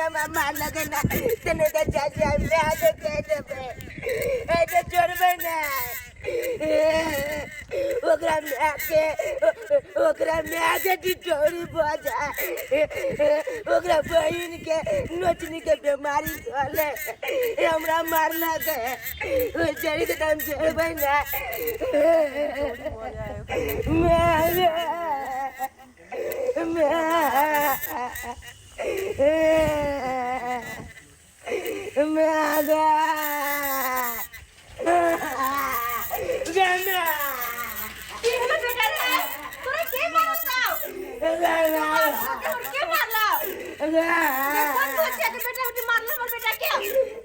हमरा मारलक ना से नहि तऽ चाची हम माय के कहि देबै, एहिके छोड़बै नहि। ओकरा मायके, ओकरा मायके टिटौरी भऽ जाय, ओकरा बहिनके नोचनीके बेमारी धऽ हमरा मारलक। ओहि चोरीके तऽ हम छोड़बै नहि। माय माय माय गे गे माय। की भेलो बेटा रे? तोरा के मारलकौ? तोरा के मारलौ? कोन दोस्त के बेटा बेटी मारलौ हमर बेटा के?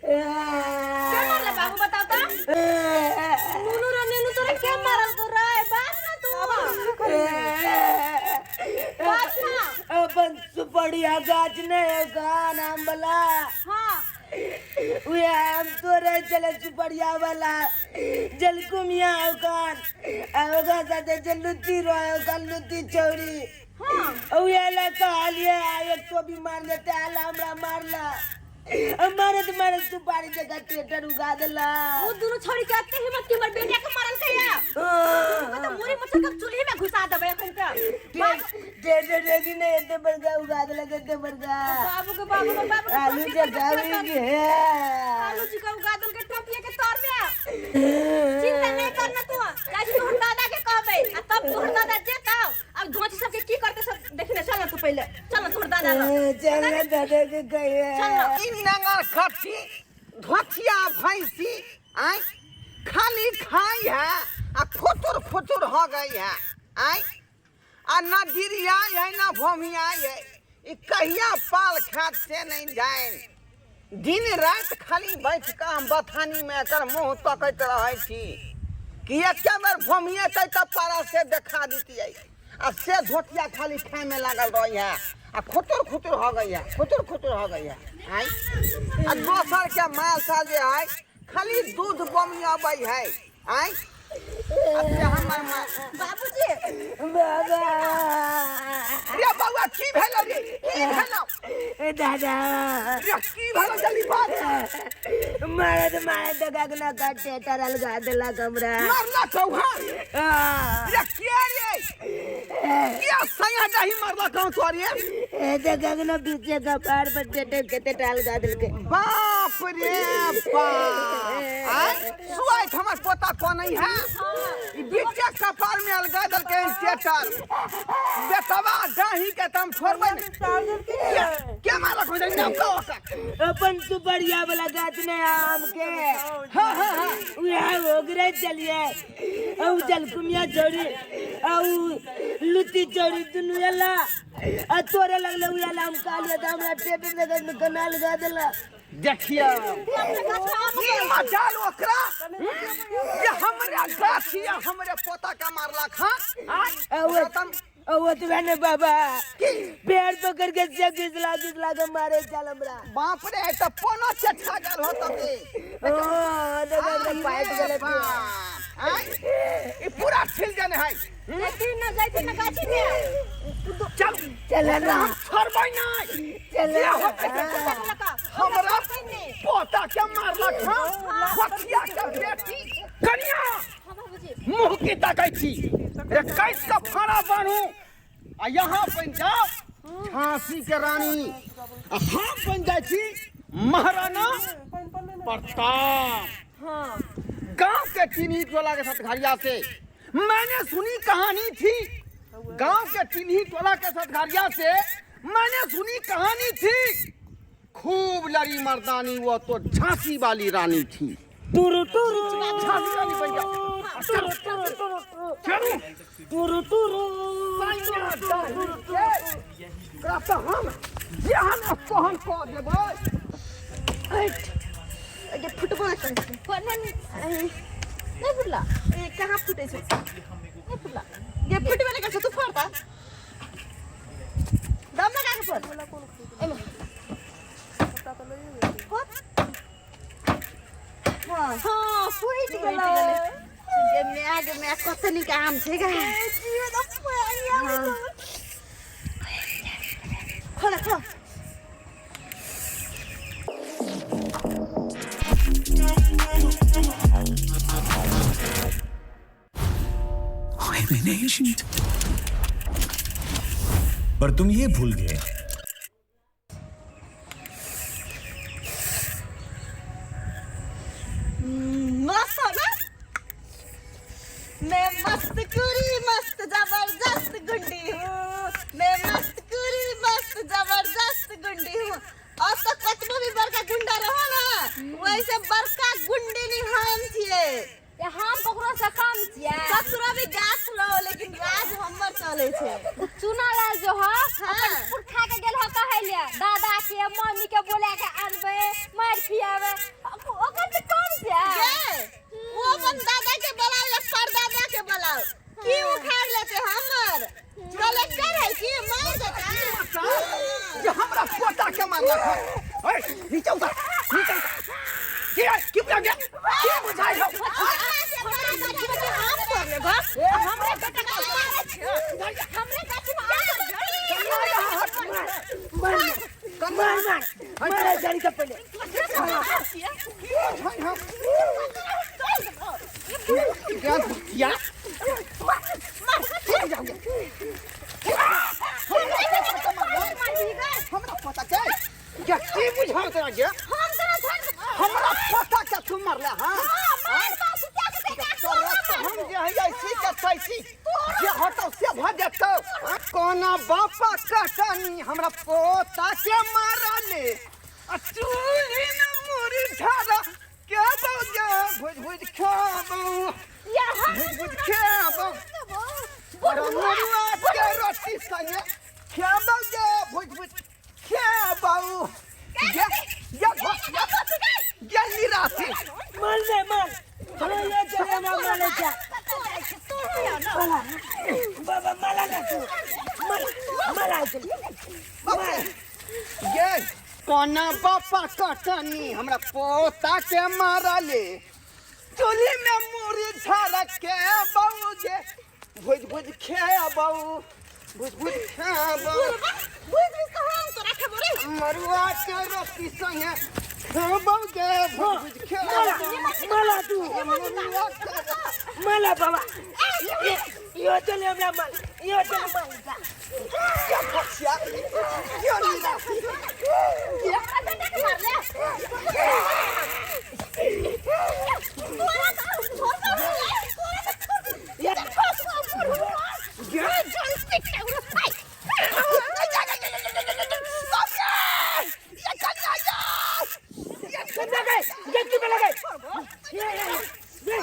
के मारले बाबू, बताओ त। नुनू रे नेनू, तोरा के मारल तो रे? बात ना तू, बात ना। अपन सुपड़िया गाछ नहीं है गान आम वाला? हाँ। उहे आम तोड़े चले सुपड़िया वाला जलकुमिया ओकान, आ ओकरा साथे जे लुत्ती रहे ओकर लुत्ती चौरी। हाँ। उहे ला कहलिए, आ एक तो भी मार लेते आला हमरा मारला, मारत मारत सुपारी जगह टेटर उगा देला। वो दोनों छोड़ी के आते हिम्मत के हमर बेटा के मारल कहिया? हाँ। तो मुरी मछर के चूल्हे में घुसा देबै एखन के। टेटर देखी नहीं, एते बड़का उगा देला, एते बड़का। बाबू के बाबू के बाबू के आलू टोपिया के जगावी तर के है। आलू जी का उगा देल के टोपिया के तर में। चिंता नहीं करना तू, काहे तोहर दादा के कहबै आ तब तोहर दादा जेतौ अब धोची सबके की करते सब देखने। चल तू पहले, चल तोहर दादा लग। चल ना दादा के कहिए। चल ना। ई नंगर खट्टी धोथिया भैंसी आय खाली खाई है आ खुचुर खुचुर हो गई है आय, आ ना डिरियाई है ना भोमियाई है। ई कहिया पाल खात से नहीं जाए। दिन राति खाली बैठ कऽ हम बथानी में एकर मुँह तकैत रहै छी कि एके बेर भोमिएतै तऽ पारा से देखा दितियै, आ से धोतिया खाली खाय में लागल रही है आ खुतुर खुतुर हो गई है, खुतुर खुतुर हो गई है आय। आ दोसर के माल साल जे है खाली दूध बमियाबै है आय, आ से हमर माल। बाबूजी। बाबा। रे बौआ, की भेलौ रे? की भेलौ? ए दादा। रे, की भेलौ? जल्दी बात। मारत मारत गगना का टेटर अलगा देलक हमरा। मरला चौहा? हाँ। रे, के रे? के सैया दही मरला कहूँ तोरे? ए ते गगना बीचे कपार पर टेटर के टेटर अलगा देलकै। बाप रे बाप, आय सुआइत हमर पोता कोन है? ई बीचे कपार में अलगा देलकै टेटर। बेटवा दही के तम छोड़बै नै। के मारलक हो? नाम कहो ओकर। अपन सुपड़िया वाला गाछ नहीं आम के? हाँ हाँ हाँ। उहे ओगरे चलिए, औ जलकुमिया चौरी औ लुत्ती चौरी दुनू एला आ तोरे लगले। उहे ला हम कहलिए तऽ हमरा टेटर जगह में कना लगा देला। देखियो, ई मजाल ओकरा ये हमरे गाछ या हमरे पोता के मारलक। हाँ आ ओ ओतबे ने बाबा, पेड़ पकड़ के से घिसला घिसला के मारे चल हमरा। बाप रे, तऽ पोनो चेठा गेल हो तब। ओ देखो, पाइट गेलै। ई पूरा छिल देने है। जाइथिन ना, जाइथिन ना गाछी में। चल। चल ना। हम छोड़बै नहीं। चल। जे होतै से करबै। हमरा पोता के मारलक हँ बचिया के बेटी कनिया। हाँ बाबूजी। मुँह की तकै छी रे? कैस के फाड़ा बान्हू आ यहाँ बनि जाओ झांसी के रानी आ हम बनि जाइ छी महाराणा प्रताप। हाँ। गांव के टिन्ही टोला के सतघरिया से मैंने सुनी कहानी थी, गांव के टिन्ही टोला के सतघरिया से मैंने सुनी कहानी थी, खूब लड़ी मर्दानी वो तो झांसी वाली रानी थी। टुरु टुरु। झांसी रानी बन जाओ। टुरु टुरु टुरु। चलू। टुरु टुरु। ओकरा तऽ हम जेहन तोहन कऽ देबै। ये फुटबो नहीं करै छै। नहीं नहीं फुटला। ए कहाँ फुटे छै? नहीं फुटला। ये फुटबे नहीं करै छै। तू फोड़ ता, दम लगा के फोड़। एमे फोड़। हाँ हाँ, फुटि गेलै। गे माय, गे माय, कते नीक आम छै गे। खोला खोला। नहीं पर तुम ये भूल गए। मस्त हो ना? मैं मस्त कुरी मस्त जबरदस्त गुंडी हूँ, मैं मस्त कुरी मस्त जबरदस्त गुंडी हूँ। और तो कतनो भी बड़का गुंडा रहो ना, वैसे बड़का गुंडी नहीं हम छिए। ये हम ककरो से कम छियै? ककरो भी गाछ लो, लेकिन राज हमर चले छे। चुना लाल जो ह अपन पुरखा के गेल ह कहै ले दादा के मम्मी के बोला के आनबै मार खियाबै, ओकर से कम छियै? गे, वो अपन दादा के बोलाओ या परदादा के बोलाओ, की उखाड़ लेते हमर? कलेक्टर है की मार देता? जे हमरा पोता के मारलक हन। ओए, नीचा उतर, नीचा उतर। की रे, की बुझा गया? की बुझाइ हौ? हमरे बेटा के मारै छै, हमरे गाछी में आम मार मार मार मार जानी के पहले। की बुझाइ हौ? क्या क्या की बुझा गया? हमरा पोता के क्या की बुझाउ तोरा गे? हमरा पोता के तू मारले? हां, तोरा तो हम जे है ऐसी के तैसी, जे हटौ से भ जेतौ। कोना बापा कटनी हमरा पोता के मारले, आ चूल्ही न मुरी झाड़ा के बौजे भुज भुज खाबौ, भुज भुज खाबौ, बड़ा मरुआ के रोटी संगे खाबौ जे भुज भुज खाबौ। गे गे गे निराशी। मार ले मार, चलो ये चले ना मारे जा बाबा, माला ना तू मार, मारा चल। गे कोना बापा कटनी हमरा पोता के मारले, चूल्ही में मुरी झाड़ के बौजे भुज भुज खेबौ, भुज भुज खेबौ, मरुआ के रोटी संगे खेबौ गे भुज भुज खेबौ। माला तू मरुआ के माला बाबा, यो चले हमरा माल, यो चले माल जा। क्या फसिया क्यों निराशी? गंदा गए गट्टी पे लगे ये ये ये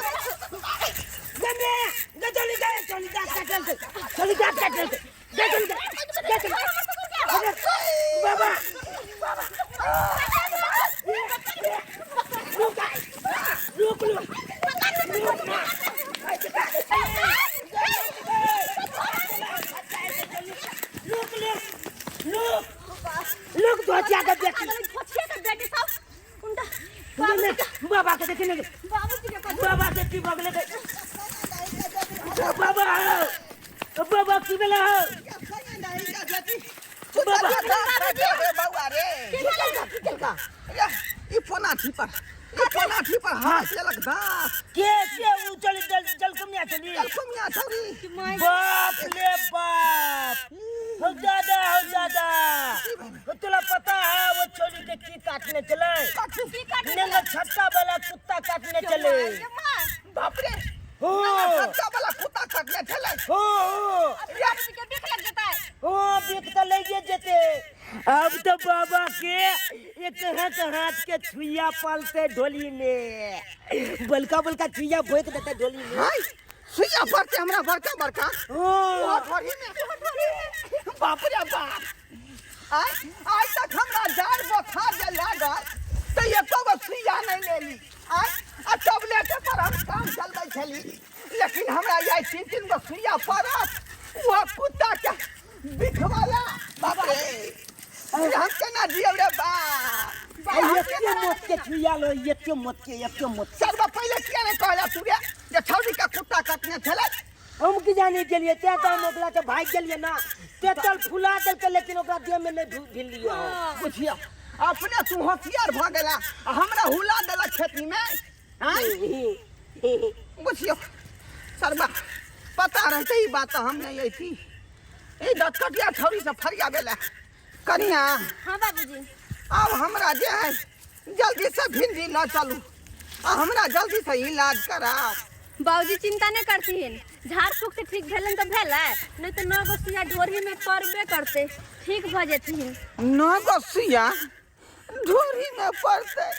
गंदे गे चली जा, चली जा काटल से, चली जा काटल से, गे चली जा, गे चली बाबा, रुक रुक रुक रुक ना, रुक रुक रुक रुक, धोतिया के बेटी बाबा के देखने बाबा के की बगले के बाबा हो, बाबा की बेला हो बाबा। बौआ रे, ई फोना पर, ई फोना पर हाथ लेलक दाँत। के उ चली जल जल कमिया चली। कमिया छौरी। बाप रे बाप, हो दादा, हो दादा, हो तोला पता है वो छोरी के की काटने चले? नंगा छत्ता वाला कुत्ता काटने चले। बाप रे, हो सच्चा वाला कुत्ता काटने छलै? हो हो हो, बिक तो ले जेते। अब तो बाबा के एक हाथ हाथ के छुइया पालते ढोली में, बलका बलका छुइया भोक देते ढोली में। हाय, सुइया पड़ते हमरा बड़का बड़का हो हथौड़ी में। बाप रे बाप, आइ आइ तक हमरा जाड़ बोखार जे लागल तऽ एको गो सुइया नहि लेली। आइ आ टैबलेट पर हम काम चलबै छली, लेकिन हमरा आइ तीन तीन गो सुइया पड़त वह कुत्ता के बिखवाला। बाप रे, हम केना जियब रे बाप? एते मोट के छुइया लो, एते मोट के, एते मोट। सरबा, पहिले किया नहि कहला तू रे जे छौरी के कुत्ता काटने छलै? हम की जाने गेलिए, ते तो हम ओकरा के भाग गेलिए ना, ते चल फुला देलकै, लेकिन ओकरा देह में नहीं भिलिए हम। बुझिया, अपने तू होशियार भऽ गेला आ हमरा हुला देलक खेती में। आँय, बुझियो सरबा, पता रहते ई बात तऽ हम नहीं अयती। ई दतकटिया छौरी से फरियाबे ला। कनिया। हाँ बाबूजी। आब हमरा जे है जल्दी से भिंडी ल चलू आ हमरा जल्दी से इलाज कराओ। बाबूजी चिंता नहीं करथिन, झाड़ फूक से ठीक भेलन तो भेलै, नहीं तो 9 गो सुइया ढोरी में पड़बे करते, ठीक भ जेथिन। 9 गो सुइया ढोरी में पड़ते।